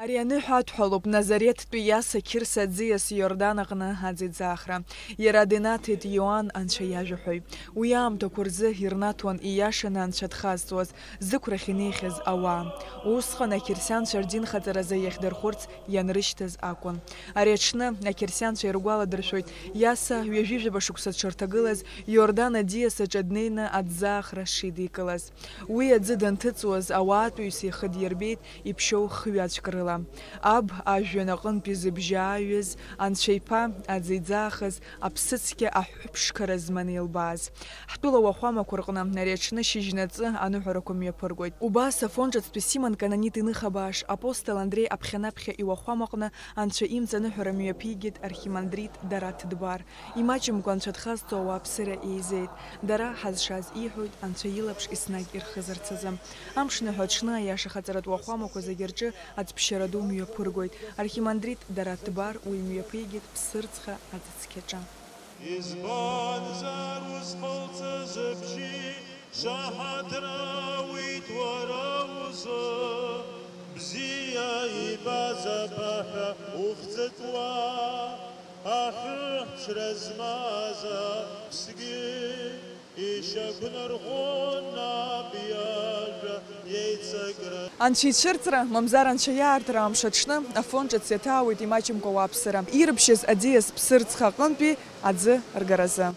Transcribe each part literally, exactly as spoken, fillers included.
Ари аныҳәа адҳәалоуп Назареттәи Иаса Қьырса аӡиас Иордан аҟны аӡеиҵаахра. Иара денаҭеит Иоанн анцәа иажәаҳәаҩ. Уи аамҭақәа рзы ирнаҭон ииашаны анцәа дхазҵоз, зықәрахь инеихьаз ауаа. Усҟан ақьырсианцәа рдинхаҵаразы иахьдырхәырц ианрышьҭаз акәын. Ари аҽны ақьырсианцәа иргәаладыршәоит Иаса ҩажәижәаба шықәса дшырҭагылаз Иордан аӡиас аҿы днеины аӡӡаахра шидикылаз. Уи аӡы данҭыҵуаз ауаатәыҩса ихы дирбеит иԥшьоу хҩаҵәк рыла. Аб ажәҩан аҟынтәи зыбжьы ааҩыз, анцәа иԥа аӡы иӡаахыз, аԥсыцқьа аҳәыԥшқара зманы илбааз. Ҳтәыла уахәамақәа рҟны ари аҽны шьыжьнаҵы аныҳәарақәа мҩаԥыргоит. Убас Афон ҿыцтәи Симон Кананит иныхабааш апостол Андреи аԥхьанаԥхьа иуахәамаҟны анцәа имҵаныҳәара мҩаԥигеит архимандрит Дараҭ Дбар. Имаҷымкәа анцәа дхазҵо ауааԥсыра еизеит. Дара ҳазшаз иҳәоит анцәа илаԥш еснагь ирхызарц азы. Амшныҳәа аҽны аиаша хаҵаратә уахәамақәа зегьы рҿы аӡԥшьара ду мҩаԥыргоит. Архимандрит Дараҭ Дбар уи мҩаԥигеит Ԥсырӡха аӡыцқьаҿы. Избанзар узҟалҵаз абжьы шаҳаҭра ауит уара узы, бзиа ибаз абаҳәа ухьӡытәуа, аҳәыҳәԥшра змаз аԥсгьы ишьақәнарӷәӷәон аб иажәа иеицакра. Анцәа ицәырҵра, мамзар анцәа иаартра амш аҽны Афон ҿыц иаҭаауеит имаҷымкәа ауааԥсыра. Ирыбжьаз аӡиас Ԥсырӡха аҟынтәи аӡы ргаразы.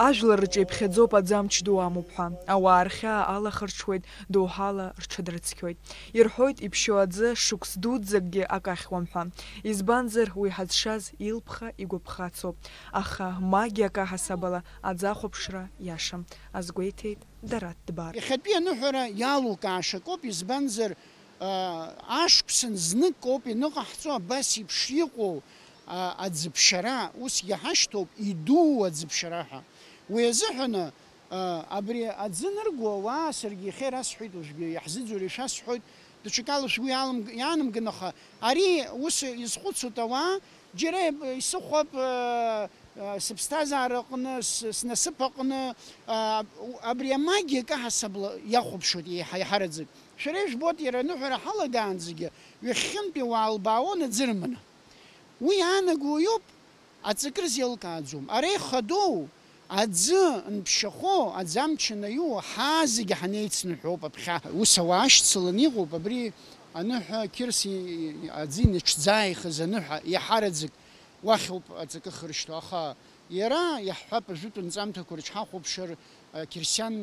Ажәлар рҿы иԥхьаӡоуп аӡы амч ду амоуп ҳәа. Ауаа рхьаа алахырҽуеит, доуҳала рҽадрыцқьоит. Ирҳәоит, иԥшьоу аӡы шықәс дуӡӡакгьы акы ахьуам ҳәа. Избанзар, уи ҳазшаз илԥха, игәаԥхацоуп. Аха магиак аҳасабала аӡы ахәаԥшра иашам, азгәеиҭеит Дараҭ Дбар. Иахьатәи аныҳәара иалукаашакоуп, избанзар, аа, ашықәсан знык ауп ианыҟаҳҵо абас еиԥш иҟоу, аа, аӡыԥшьара, усгьы ҳашьҭоуп, идуу аӡыԥшьара ҳәа. Уи азыҳәаны, аа, абри аӡы нырго ауаа, саргьы иахьа ирасҳәеит, уажәгьы иаҳзыӡырҩуа ишәасҳәоит, даҽакала шәгәы иаалымг-, иаанамган, аха ари ус изхәыцуеит ауаа, џьара исыхәап, аа, сыԥсҭазаара аҟны, с-, снасыԥ аҟны, аа, абри амагиа акы ҳасабла иахәаԥшуеит еиҳа-, еиҳараӡак. Шәара ижәбоит, иара аныҳәара ҳалагаанӡагьы ҩахьхьынтәи уаалбаауан аӡы рыманы. Уи иаанаго уаҩуп, аҵакы рзеилкааӡом. Ара ихадоу аӡы нԥшьахо, аӡы амч анаиуа, ҳаа зегьы ҳанеицныҳәоуп аԥхьа. Ус ауаа ашьцыланы иҟоуп, абри аныҳәа Қьырса аӡы инаҽӡааихаз аныҳәа иаҳараӡак уахь ауп аҵакы хыршьҭоу. Аха иара, иаҳҳәап, ажәытә нҵамҭақәа рыҽҳахәаԥшыр, қьырсиан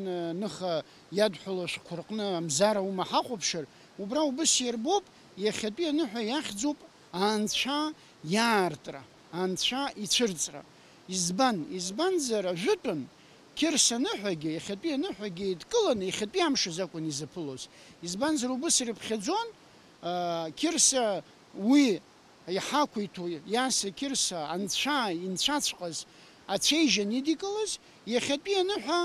ныха иадҳәалоу ашәҟәқәа рҟны Амзара ума ҳахәаԥшыр, убра убыс иарбоуп, иахьатәи аныҳәа иахьӡуп Анцәа иаартра, Анцәа ицәырҵра. Избан? Избанзар, ажәытәан, Қьырса аныҳәагьы, иахьатәи аныҳәагьы еидкыланы, иахьатәи амш азы акәын изаԥылоз. Избанзар, убыс ирыԥхьаӡон, аа, Қьырса уи иҳақәиҭу Иаса Қьырса анцәа инцәаҵәҟьаз ацәеижь анидикылаз, иахьатәи аныҳәа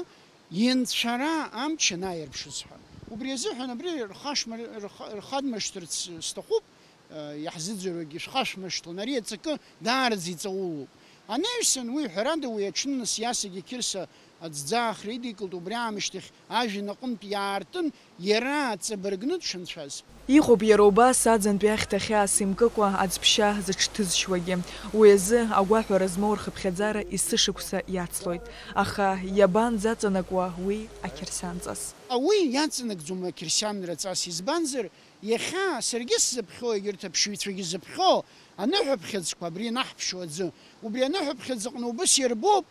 инцәара амч анаирԥшыз ҳәа. Убри азыҳәан абри рхашма-, рх-, рхадмыршҭырц сҭахуп, э, иаҳзыӡырҩуагьы шәхашәмыршҭлан, ари аҵакы даараӡа иҵаулоуп. Анаҩсан уи, ҳәарада, уи аҽны нас Иасагьы Қьырса аӡӡаахра идикылт, убри аамышьҭахь ажәҩан аҟынтә иаартын, иара аҵабыргны дшынцәаз. Иҟоуп иара убас аӡынтәи ахьҭа хьаас имкыкәа аӡԥшьа зыҽҭызшьуагьы. Уи азы агәаҳәара змоу рхыԥхьаӡара есышықәса иацлоит. Аха иабанӡаҵанакуа уи ақьырсианҵас? Уи иаҵанакӡом ақьырсианраҵас, избанзар, иахьа саргьы сзыԥхьо, егьырҭ аԥшьаҩцәагьы зыԥхьо аныҳәаԥхьыӡқәа, абри ианаҳԥшьо аӡы, убри аныҳәаԥхьыӡ аҟны убыс иарбоуп,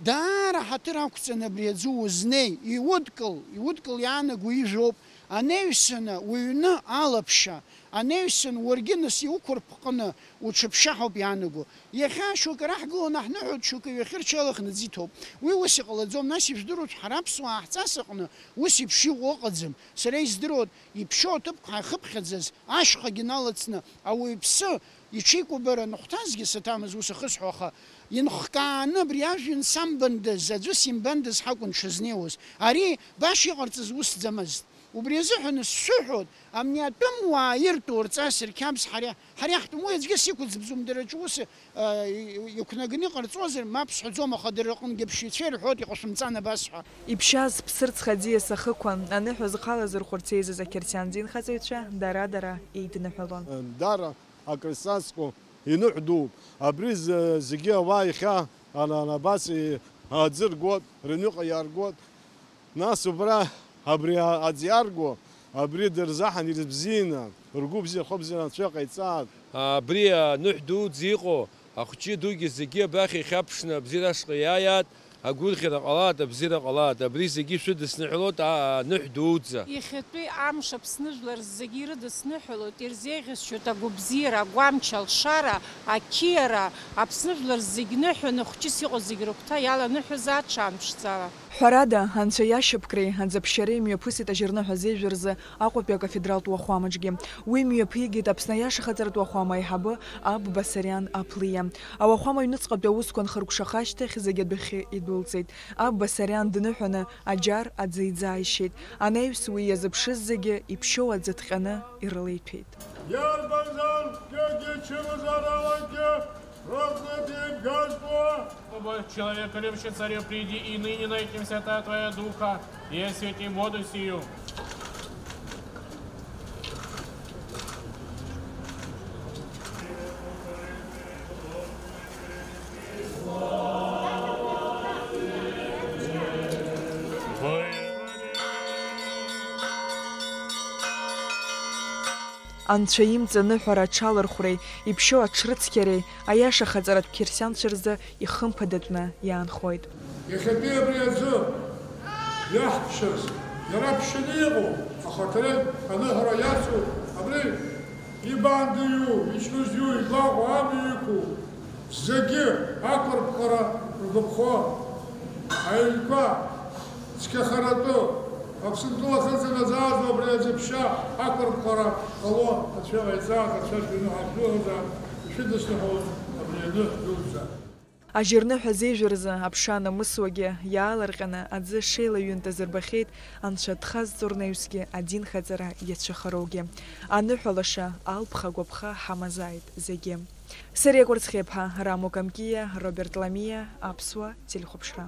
даара ҳаҭыр ақәҵаны абри аӡы узнеи, иудкыл, иудкыл иаанаго ижәоуп, анаҩсаны уҩны алаԥшьа, анаҩсан уаргьы нас иуқәырԥҟны уҽыԥшаҳауп иаанаго. Иахьа шьоукы раҳгыланы ҳныҳәоит, шьоукы ҩахьырчалаханы аӡы иҭоуп. Уи ус иҟалаӡом, нас ижәдыруеит, ҳара аԥсуаа ҳҵас аҟны ус еиԥш иҟоу ыҟаӡам. Сара издыруеит, иԥшьоу аҭыԥқәа ҳахьыԥхьаӡаз, ашьхагьы налаҵны, ауаҩԥсы иҽеикәабара аныхәҭазгьы саҭамыз ус ахысҳәо, аха Инхкааны абри ажәҩан самбандаз, аӡәы симбандаз ҳакәын дшызнеиуаз. Ари баша иҟарҵаз усӡамызт. Убри азыҳәан сшәыҳәоит, абни атәымуаа иртәу рҵас рқьабз ҳара, ҳара иаҳтәым уи аӡәгьы сиқәыӡбӡом, дара рҿы ус, а, и-, иқәнаганы иҟарҵозар, мап сҳәаӡом, аха дара рҟынгьы аԥшыҩцәа ирҳәоит, иҟашәымҵан абасҳәа. Иԥшьаз ԥсырӡха аӡиас ахықәан, аныҳәа зхала зырхәарц еизаз ақьырсиан динхаҵаҩцәа дара-дара еидныҳәалон. Дара акрызҵазкуа иныҳәа дууп. Абри з-, зегьы ауаа иахьа ана-, ана-, абас и-, аӡы ргоит, рыҩныҟа иааргоит. Нас убра абри а-, аӡы иаарго, абри дырзаҳан ирыбзианы, ргәы бзиа, рхы бзианы Анцәа иҟаиҵааит. Абри аныҳәа дуӡӡа иҟоу ахәҷы дугьы зегьы абрахь ихьаԥшны абзиара ашҟа иааиааит. Агәырӷьара ҟалааит, абзиара ҟалааит, абри зегьы шәыдысныҳәалоит, аа, аныҳәа дуӡӡа. Иахьатәи амш Аԥсны жәлар зегьы ирыдысныҳәалоит, ирзеиӷьасшьоит агәабзиара, агәамч, алшара, ақьиара, Аԥсны жәлар зегь ныҳәаны хәҷыс иҟоу зегь рыгәҭа иаланыҳәазаат ҽаанԥшӡала. Ҳәарада, Анцәа иашьапкреи аӡаԥшьареи мҩаԥысит ажьырныҳәа зеижә рзы Аҟәатәи акафедралтә уахәамаҿгьы. Уи мҩаԥигеит Аԥсны аиашахаҵаратә уахәама аиҳабы аб Басариан Аԥлиа. Ауахәама аҩныҵҟатәи аусқәа анхыркәшаха ашьҭахь зегь адәахьы идәылҵит. Аб Басариан дныҳәаны аџьар аӡы иӡааишьеит. Анаҩс уи иазыԥшыз зегьы иԥшьоу аӡы ҭҟьаны ирылеиҭәеит. Иарбанзаалакгьы чымазааралагьы рыхәда деибгазтәуа. Чтобы человек, любящий царю, приди и ныне найти святая твоя духа, и освети воду сию. Анцәа имҵаныҳәара аҽалархәреи иԥшьоу аҽрыцқьареи аиашахаҵаратә қьырсианцәа рзы ихымԥадатәны иаанхоит. Иахьатәи абри аӡы иаҳԥшыз, иара ԥшьаны иҟоу ахаҭарнак аныҳәара иацу абри ибаандаҩу, ичмазаҩу, игәаҟуа амҩа иқәу зегьы ақәырԥҟара ргәаԥхо, аҩнқәа цқьахаратәы Аԥсынтәыла ахьынӡанаӡаазу абри аӡыԥшьа ақәырԥҟара ҟало Анцәа иҟаиҵааит, Анцәа шәыҩны ҳашәыҳәозаап, ишәыдысныҳәалоит абри аныҳәа дуӡӡа. Ажьырныҳәа зеижә рзы аԥша анамысуагьы иаалырҟьаны аӡы шеилаҩынтыз рбахьеит, Анцәа дхазҵо рнаҩсгьы адинхаҵара иацәыхароугьы. Аныҳәа лаша алԥха агәаԥха ҳамазааит зегьы. Сариа Кәарцхиаԥҳа, Рамо Камкиа, Роберт Ламиа, Аԥсуа телехәаԥшра.